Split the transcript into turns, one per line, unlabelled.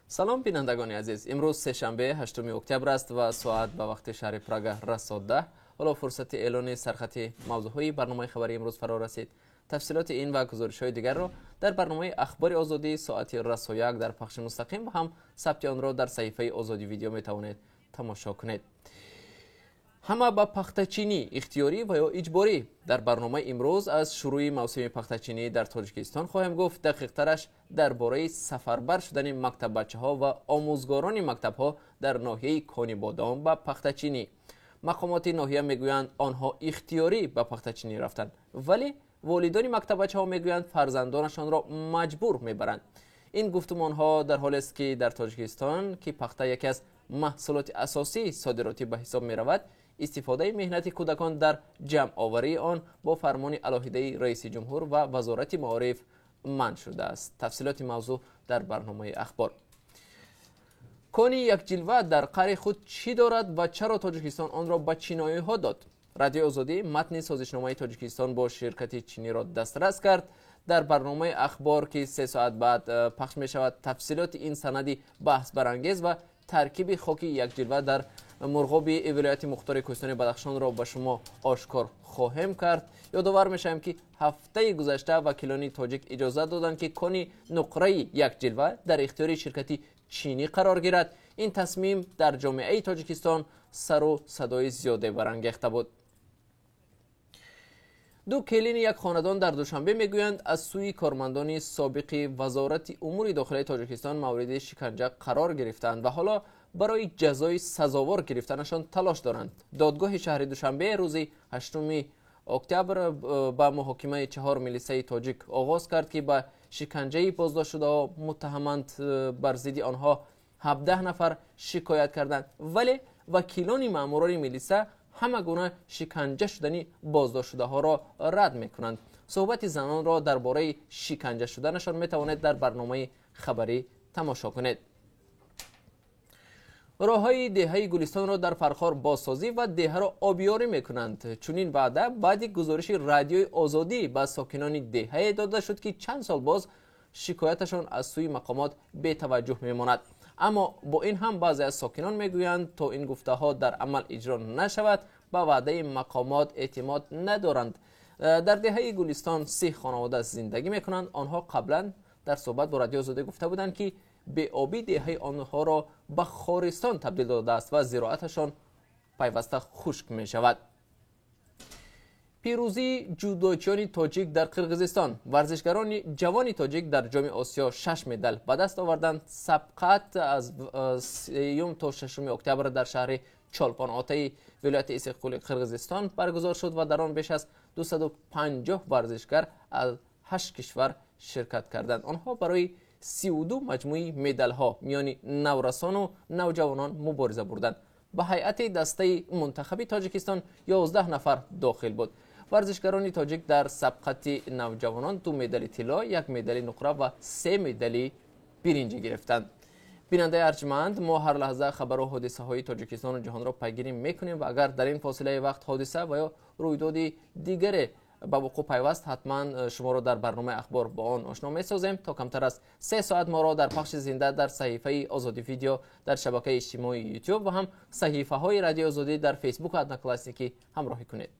Салом, бинандагони азиз. Имрӯз сешанбе, 8 октябр аст ва соат ба вақти шаҳри Прага расо 10. Ҳоло фурсати эълони сархати мавзӯъҳои барномаи хабарии имрӯз фаро расид. Тафсилоти ин ва гузоришҳои дигарро дар барномаи Ахбори Озодӣ соати расо 1 дар пахши мустақим ва ҳам сабти онро дар саҳифаи Озодӣ Видео метавонед тамошо кунед. Ҳама ба пахтачинӣ, ихтиёрӣ ва ё иҷборӣ. Дар барномаи имрӯз аз шурӯи мавсими пахтачинӣ дар Тоҷикистон хоҳем гуфт, дақиқтараш дар бораи сафарбар шудани мактаббачаҳо ва омӯзгорони мактабҳо дар ноҳияи Конибодом ба пахтачинӣ. Мақомоти ноҳия мегӯянд, онҳо ихтиёрӣ ба пахтачинӣ рафтанд, вале волидони мактаббачаҳо мегӯянд, фарзандонашонро маҷбур мебаранд. Ин гуфтумонҳо дар ҳолест, ки дар Тоҷикистон, ки пахта яке аз маҳсулоти асосии содиротӣ ба ҳисоб меравад, истифодаи меҳнати кӯдакон дар ҷамъоварии он бо фармони алоҳидаи раиси ҷумҳур ва Вазорати маориф манъ шудааст. Тафсилоти мавзӯъ дар барномаи Ахбор. Кони Якҷилва дар қаъри худ чӣ дорад ва чаро Тоҷикистон онро ба чиноиҳо дод? Радиои Озодӣ матни созишномаи Тоҷикистон бо ширкати чиниро дастрас кард. Дар барномаи Ахбор, ки 3 соат баъд пахш мешавад, тафсилоти ин санади баҳсбарангез ва таркиби хоки Якҷилва дар Мурғоби вилояти мухтори Кӯҳистони Бадахшонро ба шумо ошкор хоҳем кард. Ёдовар мешавем, ки ҳафтаи гузашта вакилони тоҷик иҷозат доданд, ки кони нуқраи Якҷилва дар ихтиёри ширкати чинӣ қарор гирад. Ин тасмим дар ҷомеаи Тоҷикистон сару садои зиёде барангехта буд. Ду келини як хонадон дар Душанбе мегӯянд, аз сӯи кормандони собиқи Вазорати умури дохилаи Тоҷикистон мавриди шиканҷа қарор гирифтаанд ва ҳоло барои ҷазои сазовор гирифтанашон талош доранд. Додгоҳи шаҳри Душанбе рӯзи 8 октябр ба муҳокимаи чаҳор милисаи тоҷик оғоз кард, ки ба шиканҷаи боздоштшудаҳо муттаҳаманд. Бар зидди онҳо 17 нафар шикоят карданд, вале вакилони маъмурони милиса ҳама гуна шиканҷа шудани боздоштшудаҳоро рад мекунанд. Суҳбати занонро дар бораи шиканҷа шуданашон метавонед дар барномаи хабарӣ тамошо кунед. Роҳҳои деҳаи Гулистонро дар Фархор бозсозӣ ва деҳаро обиёрӣ мекунанд. Чунин ваъда баъди гузориши Радиои Озодӣ ба сокинони деҳае дода шуд, ки чанд сол боз шикояташон аз сӯи мақомот бетаваҷҷӯҳ мемонад. Аммо бо ин ҳам баъзе аз сокинон мегӯянд, то ин гуфтаҳо дар амал иҷро нашавад, ба ваъдаи мақомот эътимод надоранд. Дар деҳаи Гулистон 30 хонавода зиндагӣ мекунанд. Онҳо қаблан дар суҳбат бо Радиои Озодӣ гуфта буданд, ки беобӣ деҳаи онҳоро ба хористон табдил додааст ва зироаташон пайваста хушк мешавад. Пирӯзии ҷудочиёни тоҷик дар Қирғизистон. Варзишгарони ҷавони тоҷик дар Ҷоми Осиё шаш медал ба даст оварданд. Сабқат аз 3 то 6 октябр дар шаҳри Чолпон-Отаи вилояти Иссиқкӯли Қирғизистон баргузор шуд ва дар он беш аз 250 варзишгар аз ҳашт кишвар ширкат карданд. Онҳо барои 32 маҷмӯи медалҳо миёни наврасону навҷавонон мубориза бурданд. Ба ҳайати дастаи мунтахаби Тоҷикистон 11 нафар дохил буд. Варзишгарони тоҷик дар сабқати навҷавонон ду медали тилло, як медали нуқра ва се медали биринҷӣ гирифтанд. Бинандаи арҷманд, мо ҳар лаҳза хабару ҳодисаҳои Тоҷикистону ҷаҳонро пайгирӣ мекунем ва агар дар ин фосилаи вақт ҳодиса ва ё рӯйдоди дигаре ба вуқӯъ пайваст, ҳатман шуморо дар барномаи Ахбор бо он ошно месозем. То камтар аз 3 соат моро дар пахши зинда дар саҳифаи Озодӣ Видео дар шабакаи иҷтимоии Ютуб ва ҳам саҳифаҳои Радиои Озодӣ дар Фейсбуку Одноклассники ҳамроҳӣ кунед.